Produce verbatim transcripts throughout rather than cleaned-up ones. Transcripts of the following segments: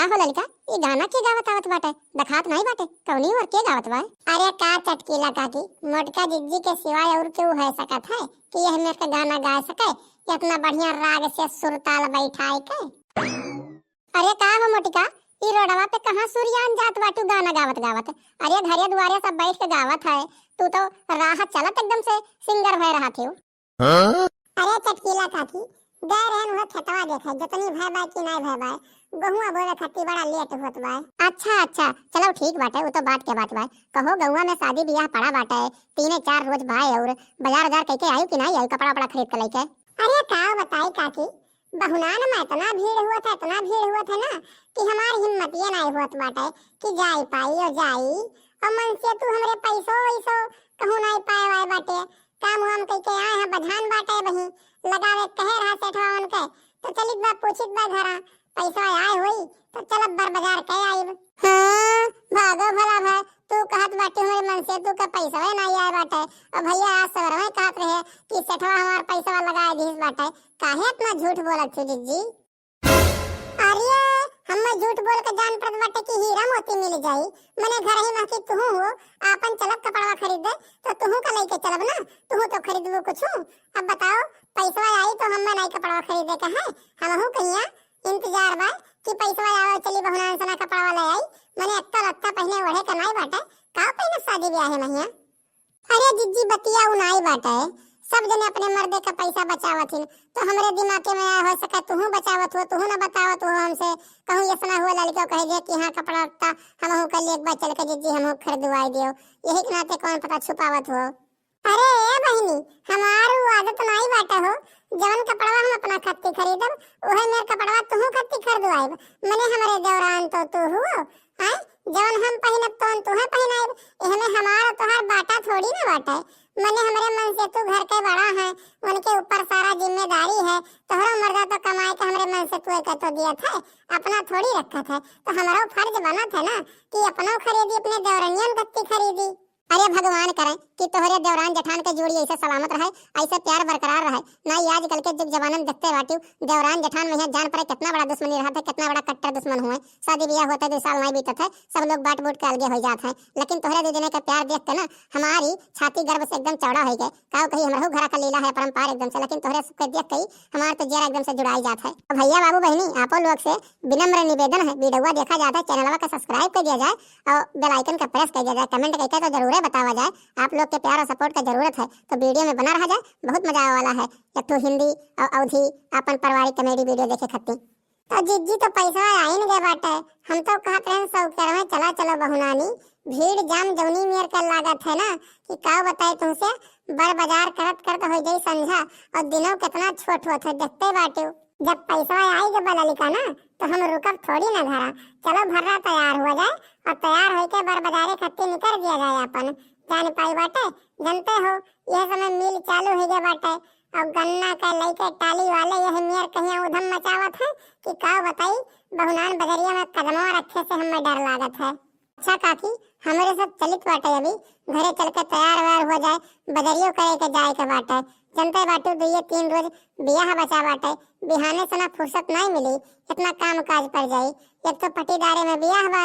हो ललिका, ई गाना के गावत आवत बाटे? देखात नाई बाटे, कौनी ओर के गावत बा? अरे का चटकीला काकी, मोटका जिज्जी के सिवाय और केहू है सकत है कि यह मेर के गाना गाय सके, कि इतना बढ़िया राग से सुरताल बैठाए के? अरे का हो मोटिका, ई रोडवा पे कहाँ सुरियान जात बाटू गाना गावत गावत? अरे घरे दुआरे सब बैठ के गावत है, तू तो राह चलत एकदम से सिंगर भय रहा थे। हाँ? अरे चटकीला काकी, गए रहन उहे खेतवा देखे, जतनी भय बाय कि नाय भय बाय, गहुआ बोवे खातिर बड़ा लेट होत बाय। अच्छा अच्छा, चलो ठीक बाटे, उ तो बात के बात बाय। कहो गहुआ में शादी बियाह पड़ा बाटे, तीने चार रोज बाय, और बाजार उजार कइके आयु कि नाय आयु कपड़ा उपड़ा खरीद के लइके? अरे का बताई काकी, बहुनान में इतना भीड़ हुआ था, इतना भीड़ हुआ था ना कि हमार हिम्मतिये नाय होत बाटे कि जाई पाई और जाई। और मन से तू हमरे पैसो वैसो कहूँ नाय पाए वाए बाटे। काम वाम कइके आए हैं, बझान बाटे बही, लगावे कहे रहा सेठवा उनके, तो चलित बा पूछित बा घरा, पैसा आए होई तो चलब बर बाजार के आइब। हाँ, भागो भला भाई, तू कहत बाटे हमरे मन से तू के पैसा नाय आए बाटे। और भैया आज सवेरे में कहत रहे कि सेठवा हमार पैसा लगाए दिस बाटे, काहे इतना झूठ बोलत थी जिज्जी? अरे, हम्मे झूठ बोल के जान पड़त बाटे कि हीरा मोती मिल जाई। मने घर ही महकी तुहू हो, आपन चलब कपड़वा खरीदे, तो तुहू का लइके चलब ना, तुहू तो खरीदबू कुछ। अब बताओ, पैसवा आई तो हम्मे नाई कपड़वा खरीदे का है, हमहू कहिया इंतजार बा कि पैसवा आवे, चली बहुनान सना कपड़वा ले आई। मने अक्का लत्ता पहिने ओढ़े का नाई बाटे, का पहिने शादी ब्याह में हिया? अरे जिज्जी, बतिया उ नाई बाटे, सब जने अपने मर्दे का पैसा बचावत हिन, तो हमरे दिमागे में आए हो सके तुहू बचावत हो, तुहू ना बतावत हो हमसे। कहूँ ये सना हुआ लड़कियों कह दिया कि हाँ कपड़ा लत्ता हमहू कर लिए, एक बार चल के जिज्जी हमहू खरीदवाई दियो, यही के नाते कौन पता छुपावत हो। अरे ए बहिनी, हमार उ आदत नाई बाटे हो, जवन कपड़वा हम अपना खत्ती खरीदब, उहे मेर कपड़वा तुहू खत्ती खरीदवाइब। मने हमरे देवरान तो तू हुओ, हैं? जवन हम पहिनब तवन तुहे पहिनाइब, एहमे हमार और तोहार बाटा थोड़ी ना बाटे। मने हमरे मन से तू घर के बड़ा है, उनके ऊपर सारा जिम्मेदारी है। तोहरो मर्दा तो कमाए के हमरे मन से तू एक तो दियत है, अपना थोड़ी रखत है, तो हमरो फर्ज बनत है ना कि अपनो खरीदी, अपने देवरनियन खत्ती खरीदी। अरे भगवान करे कि तोहरे देवरान जेठान के जोड़ी ऐसे सलामत रहे, ऐसे प्यार बरकरार रहे। ना ये आजकल के जुग जमाना में देखते बाटियो, देवरान जेठान में यहाँ जान पड़े कितना बड़ा दुश्मनी रहत है, कितना बड़ा कट्टर दुश्मन हुए। शादी ब्याह होते दो साल नहीं बीतत है, सब लोग बांट बूट के अलगे हो जात हैं। लेकिन तोहरे दो जने के प्यार देख के ना हमारी छाती गर्व से एकदम चौड़ा हो गए। काऊ कही हमरहू घरा का लीला है परंपार एकदम से, लेकिन तोहरे सबके देख के ही हमार तो जियरा एकदम से जुड़ाई जात है। तो भैया बाबू बहिनी आपो लोग से विनम्र निवेदन है, वीडियोवा देखा जात है, चैनलवा का subscribe कर दिया जाए और bell icon का press कर दिया जाए, comment करके तो जरूरे बतावा जाए। आप लोग के प्यार और support का जरूरत है, तो वीडियो में बना रहा जाए, बहुत मजा आवे वाला है। एक ठो हिंदी और अवधी आपन पारिवारिक comedy वीडियो देखे खातिर। तो जिज्जी तो पैसा आइन गए बाटे, हम तो कहत रहन सौकर में चला चलो बहुनानी, भीड़ जाम जौनी मेर के लागत है ना कि का बताए तुमसे, बड़ बाजार करत करत हो जाई संझा और दिनों कितना छोट होत है देखते बाटे। जब पैसा आई गए बा ललिका ना तो हम रुकब थोड़ी ना घरा, चलो भर्रा तैयार हो जाए और तैयार होके बड़ बाजारे खत्ती निकल दिया जाए अपन। जान पाई बाटे, जानते हो यह समय मिल चालू हो गए बाटे और गन्ना का लइके टाली वाले यह मेर कहिया उधम मचावत है कि का बताई, बहुनान बजरिया में कदमवा रखे से हमें डर लागत है। अच्छा काकी, हमरे सब चलित बाटे अभी, घरे चल के तैयार वैयार हो जाए, बजरियो करे के जाए के बाटे। जनते बाटू दुइये तीन रोज बियाह बचा बाटे, बिहाने से ना फुर्सत नहीं मिली, इतना काम काज पड़ जाई। एक तो पटीदारे में बियाह बा।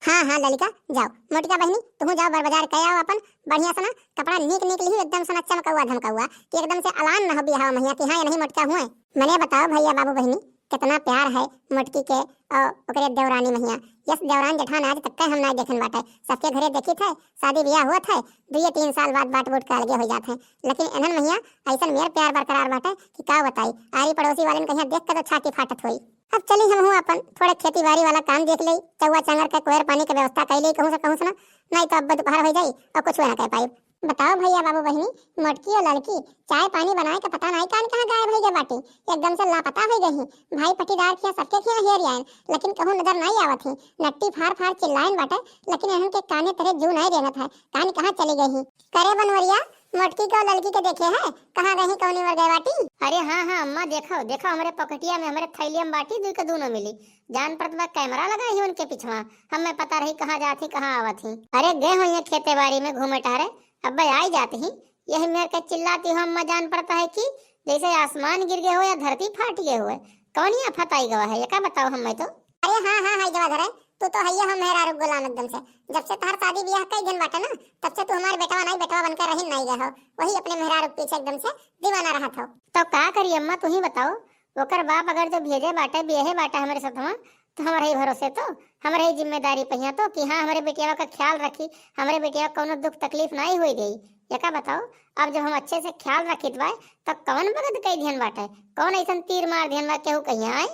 हाँ हाँ ललिका, जाओ मोटिका बहिनी, तुहू जाओ बर बाजार के आओ अपन बढ़िया से ना कपड़ा नीक नीक लिही, एकदम से ना चमकौआ धमकौआ कि एकदम से अलान ना हो बियाह महिया कि हाँ ये नहीं मोटिका हुए। मने बताओ भैया बाबू बहिनी, कितना प्यार है मोटकी के और ओकरे देवरानी महिया। यस देवरान जेठान आज तक के हम ना देखन बाटे। सबके घरे देखित है, शादी बियाह होत है, दुइये तीन साल बाद बांट बूट के अलगे हो जात है, लेकिन एनहन महिया ऐसन मेर प्यार बरकरार बाटे कि का बताई। आरी पड़ोसी वालन कहिया देख के तो छाती फाटत होई। अब चली हमहू अपन थोड़े खेती बाड़ी वाला काम देख लेई, चौवा चांगर के कोयर पानी के व्यवस्था कर लेई कहूँ से कहूँ से ना, नहीं तो अब दोपहर हो जाई और कुछ ना कर पाई। बताओ भैया बाबू बहिनी, मोटकी और ललकी चाय पानी बनाए के पता नाई कान कहाँ गायब हो गए बाटी, एकदम से लापता हो गई। भाई पटीदार खिया सबके खिया हेर आयन, लेकिन कहूँ नजर नाई आवत ही। नट्टी फार फार चिल्लायन बाटे, लेकिन एहन के काने तरे जू नाई रेंगत है, कान कहाँ चली गई ही। करे बनवरिया, मोटकी के और ललकी के देखे है, कहाँ गई, कौनी ओर गए बाटी? अरे हाँ हाँ अम्मा, देखो देखो, हमरे पॉकेटिया में, हमरे थैलिया में बाटी, दुई के दूनो मिली। जान पड़त बा कैमरा लगा ही उनके पिछवा, हमें पता रही कहाँ जात ही, कहाँ आवत ही। अरे गए होइहें खेते बाड़ी में घूमे टहरे, अब आई जात ही। यही मेर के चिल्लाती हो अम्मा, जान पड़ता है कि जैसे आसमान गिर गए हो या धरती फाट गए हो। कौन ही आफत आई गवा है, ये का बताओ हमें तो। अरे हाँ, हाँ, हाय जवा धरे, तू तो हइये हो मेहरारू गुलाम एकदम से। जब से तोहार शादी बियाह कई दिन बाटे ना, तब से तू हमार बेटवा नाई, बेटवा बनकर रहिन नाई गए हो। वही अपने मेहरारू के पीछे एकदम से दीवाना रहत हो। तो का करी अम्मा, तू ही बताओ, ओकर बाप अगर जो भेजे बाटे, बियाहे बाटे हमरे सथवा, तो हमरे ही भरोसे तो, हमरे ही जिम्मेदारी पहिया तो कि हाँ, हमरे बेटिया का ख्याल रखी, हमरे बेटिया का कौनो दुख तकलीफ नाई होई देई। एका बताओ, अब जब हम अच्छे से ख्याल रखित बाय, तो कौन बगत कई ध्यान बाटे, कौन ऐसन तीर मार ध्यान बा केहू कहिया आए?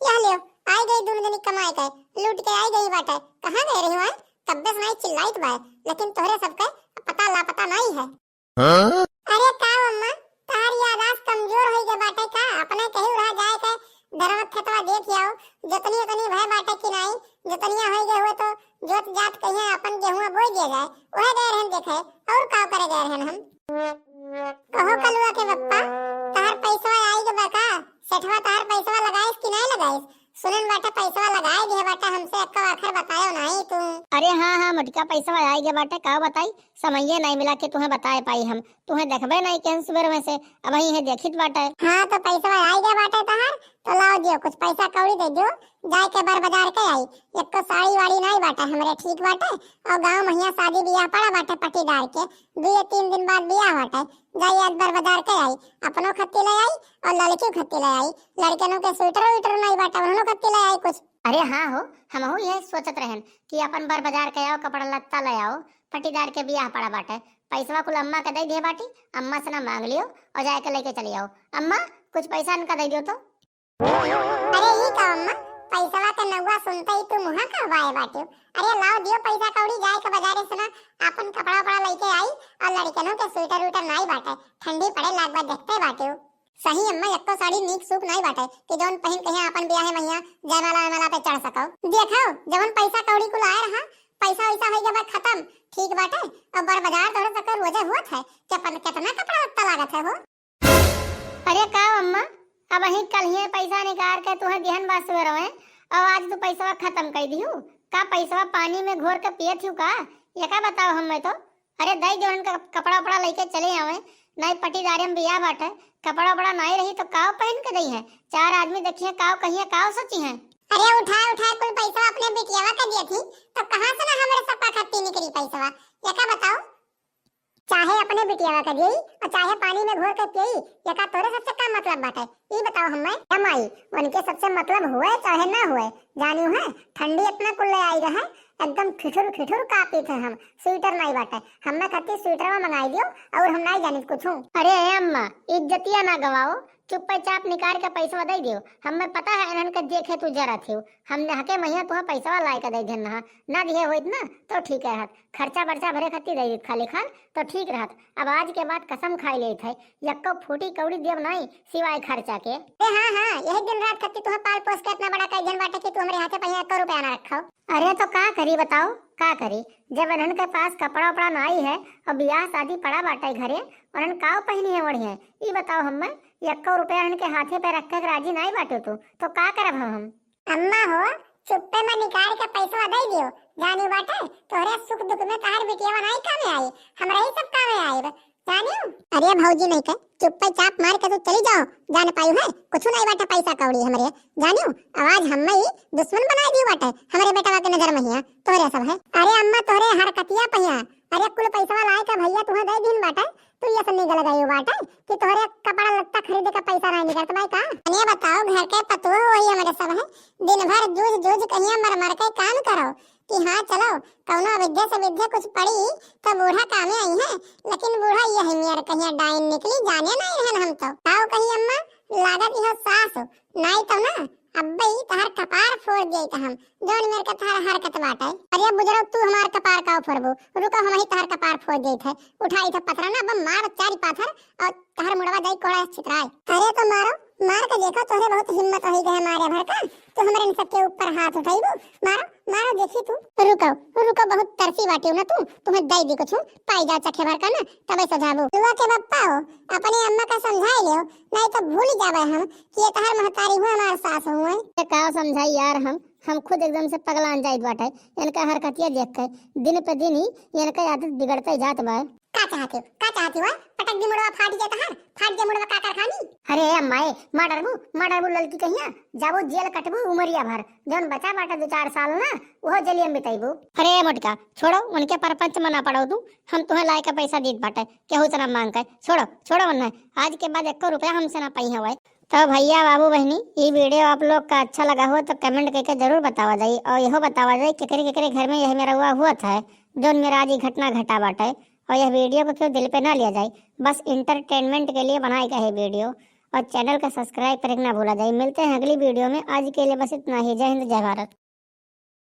यह लियो, आई गई दोनों जनी कमाए के, लूट के आई गई बाटे। कहाँ गए रही हुआ? कब्बे से नाई चिल्लाइत बाय, लेकिन तोहरे सबके पता लापता नाई है। हाँ? अरे का अम्मा, तार यादाश्त कमजोर होई गए बाटे का? अपने कहीं रह जाए के धरम खेतवा देख आओ, जतनी उतनी भय बाटे कि नाई, जतनिया होई गए हुए तो जोत जात कहीं अपन गेहुआ बोई दिया जाए, वह गए रहन देखे, और का करे गए रहन हम? कहो कलुआ के बप्पा, तहार पैसवा आई गए बा का? सेठवा तहार पैसवा लगाइस कि नाई लगाइस? सुनन बाटे पैसवा लगाए दिहे बाटे, हमसे एक्को आखर बतायो नाई तू। अरे हाँ, हाँ, मोटका पैसवा आई गए बाटे, का बताई? समये नाई मिला कि तुहें बताए पाई हम, तुहें देखबे नाई केहन सुबेर में से, अब ही है देखित बाटे। हाँ, तो पैसवा आई गए बाटे तहार, तो लाओ दियो, कुछ पैसा कौड़ी दे दियो, जाए के बर बाजार के आई, एक्को साड़ी वाड़ी नाई बाटे हमरे, ठीक बाटे? और गाँव महिया शादी बियाह पड़ा बाटे पटीदार के, दो या तीन दिन बाद बियाह बाटे, जाई आज बर बाजार के आई, अपनो खत्ती ले आई और लड़कियों खत्ती ले आई, लड़कनों के स्वेटर उइटर नाई बाटे, उन्होंने खत्ती ले आई कुछ। अरे हाँ हो, हमहू यह सोचत रहन कि अपन बर बाजार के आओ, कपड़ा लत्ता ले आओ, पटीदार के बियाह पड़ा बाटे, पैसवा कुल अम्मा के दे दिए बाटी, अम्मा से ना मांग लियो और जाए के लेके चली आओ। अम्मा, कुछ पैसा इनका दे दियो तो। अरे ई का अम्मा, पैसवा के नौवा सुनते ही तू मुहा कहवाए बाटियो। अरे लाओ दियो पैसा कौड़ी, जाए के बाजारे से ना आपन कपड़ा उपड़ा लेके आई और लड़कनों के स्वेटर उइटर नाई बाटे, ठंडी पड़े लाग बा देखते बाटियो। सही अम्मा, एक्को साड़ी नीक सूख नाई बाटे कि जौन पहिन के यहाँ आपन बियाहे महिया जयमाला वयमाला पे चढ़ सको। देखो, जवन पैसा कौड़ी कुल आए रहा, पैसा वैसा होई गया बा खत्म, ठीक बाटे। और बर बाजार तोहरे सबके रोजे हुआ था कि अपन कितना कपड़ा लत्ता लागत है हो। अरे का अम्मा, अब अहीं कल ही पैसा निकाल के तुहें दिहन बा सुबेरवे, और आज तू पैसवा खत्म कर दिहू का? पैसवा पानी में घोर के पियत हूँ का? ये का बताओ हमें तो। अरे दई दे उनका कपड़ा उपड़ा लेके चले आवे, नाई पटीदारे में बियाह बाटे, कपड़ा उपड़ा नाई रही तो काव पहन के दई है? चार आदमी देखिए काव कहिए काव सोची है। अरे उठाए उठाए कुल पैसा अपने बिटियावा के दिए थी, तो कहाँ से ना हमारे सबका खत्ती निकली पैसवा? ये का बताओ? चाहे अपने बिटियावा के देई और चाहे पानी में घोर के पियई, एका तोरे सबसे का मतलब बाटे? ई बताओ हमें। ए माई, उनके सबसे मतलब हुए चाहे ना हुए, जानियो है, ठंडी इतना कुल ले आई रहे, एकदम ठिठुर ठिठुर कांपित है हम, स्वेटर नाई बाटे, हमें खातिर स्वेटरवा मंगाई दियो और हम नाई जानित कुछ। अरे ए अम्मा, इज्जतिया ना गवाओ, चुप्पे चाप निकाल के पैसवा दे दियो, हमें पता है इन्हन के देखे तू जरा थे, हम नहके महिया तुहा पैसवा लाई के दे देन रहा, ना दिए होइत ना तो ठीक रहत, खर्चा बर्चा भरे खातिर दे देत खाली खान तो ठीक रहत। अब आज के बाद कसम खाई लेत है, यक्को फूटी कौड़ी देब नहीं सिवाय खर्चा के। ए हाँ, हाँ, यही दिन रात खातिर तुहा पाल पोस के इतना बड़ा कई जन बाटे कि तू हमरे हाथे पहिया एको रुपया ना रखो। अरे तो का करी बताओ, का करी? जब इन्हन के पास कपड़ा उपड़ा नाई है और बियाह शादी पड़ा बाटे घरे, उन्हन काव पहनी है ओढ़ी है, ई बताओ हमें, यक्को रुपया इनके हाथे पे रखे के राजी नाई बाटे तू, तो का करब हम? अम्मा हो, चुप्पे में निकाल के पैसवा दे दियो। जानी बाटे, तोहरे सुख दुख में तहार बिटियावा नाई कामे आई, हमरा ही सब कामे आई। जानियो? अरे भौजी नहीं के, चुप्पे चाप मार के तू चली जाओ। जान पायू है, कुछ नहीं बाटे पैसा कौड़ी हमरे। जानियो? आवाज हम्मे ही दुश्मन बनाए दियो बाटे, हमरे बेटवा के नजर में हिया, तोहरे सब है। अरे अम्मा, तोहरे हरकतिया पहिया, अरे कुल पैसवा लाए के भैया तुहा दे दिन बाटे, तू ये सब निकल गई बाटे कि तोहरे कपड़ा लत्ता खरीदे का पैसा नहीं निकलत बाई का? अरे बताओ, घर के पतोह वही हमरे सब है, दिन भर जूझ जूझ कहिया मर मर के काम करो कि हाँ चलो कौनो अविद्या से विद्या कुछ पड़ी तो बूढ़ा कामे आई है, लेकिन बूढ़ा ये है मेर कहिया डाइन निकली, जाने नहीं रहन हम तो। आओ कही अम्मा, लागत यह सास हो, नाई तो ना अब्बे ही तहार कपार फोड़ दिए हम, जौन मेर के तहार हरकत बाटे। अरे बुजरो, तू हमार कपार का फोड़बू? रुको, हम ही तहार कपार फोड़ देत है। उठाई था पथरा ना, अब मार चारी पाथर और तहार मुड़वा जाई कोड़ा छितराए। अरे तो मारो, मार के देखो, तोहरे बहुत हिम्मत होई गए मारे भर का, तो हमरे इन सबके ऊपर हाथ उठाईबू? मारो, मारो देखी तू। रुको, रुको, बहुत तरसी बाटियो ना तू, तुम्हें दई दी कुछ, पाई जाओ चखे भर का ना, तबे सजाबू। लुआ के बप्पा हो, अपने अम्मा का समझाई लियो, नहीं तो भूल जावे हम कि ये तहार महतारी हुए, हमार सास हुए। ये का समझाई यार हम, हम खुद एकदम से पगलान जाइत बाटे। इनका हरकतिया देख के दिन पे दिन ही इनका आदत बिगड़ते जात बा। का चाहत हो, का चाहत हो? पटक दी मुड़वा, फाट जाए तहार, फाट जाए मुड़वा, का करखानी? अरे अम्माए, मार डरबू, मार डरबू ललकी कहिया, जाबू जेल कटबू उमरिया भर, जौन बचा बाटे दो चार साल ना, उहो जेलिया में बिताइबू। अरे मोटका, छोड़ो, उनके परपंच में ना पड़ो तू, हम तुहें लाए के पैसा दीत बाटे, केहू से ना मांग के, छोड़ो, छोड़ो उन्हें, आज के बाद एको रुपया हमसे ना पाई हवे। तो भैया बाबू बहनी, ई वीडियो आप लोग का अच्छा लगा हो तो कमेंट करके जरूर बतावा जाई, और यहो बतावा जाई केकरे केकरे घर में यह मेरा हुआ हुआ था, जौन मेरा आज ई घटना घटा बाटे। और यह वीडियो को क्यों दिल पे ना लिया जाए, बस एंटरटेनमेंट के लिए बनाए गए है वीडियो। और चैनल का सब्सक्राइब करके ना भूला जाए। मिलते हैं अगली वीडियो में, आज के लिए बस इतना ही। जय हिंद, जय भारत।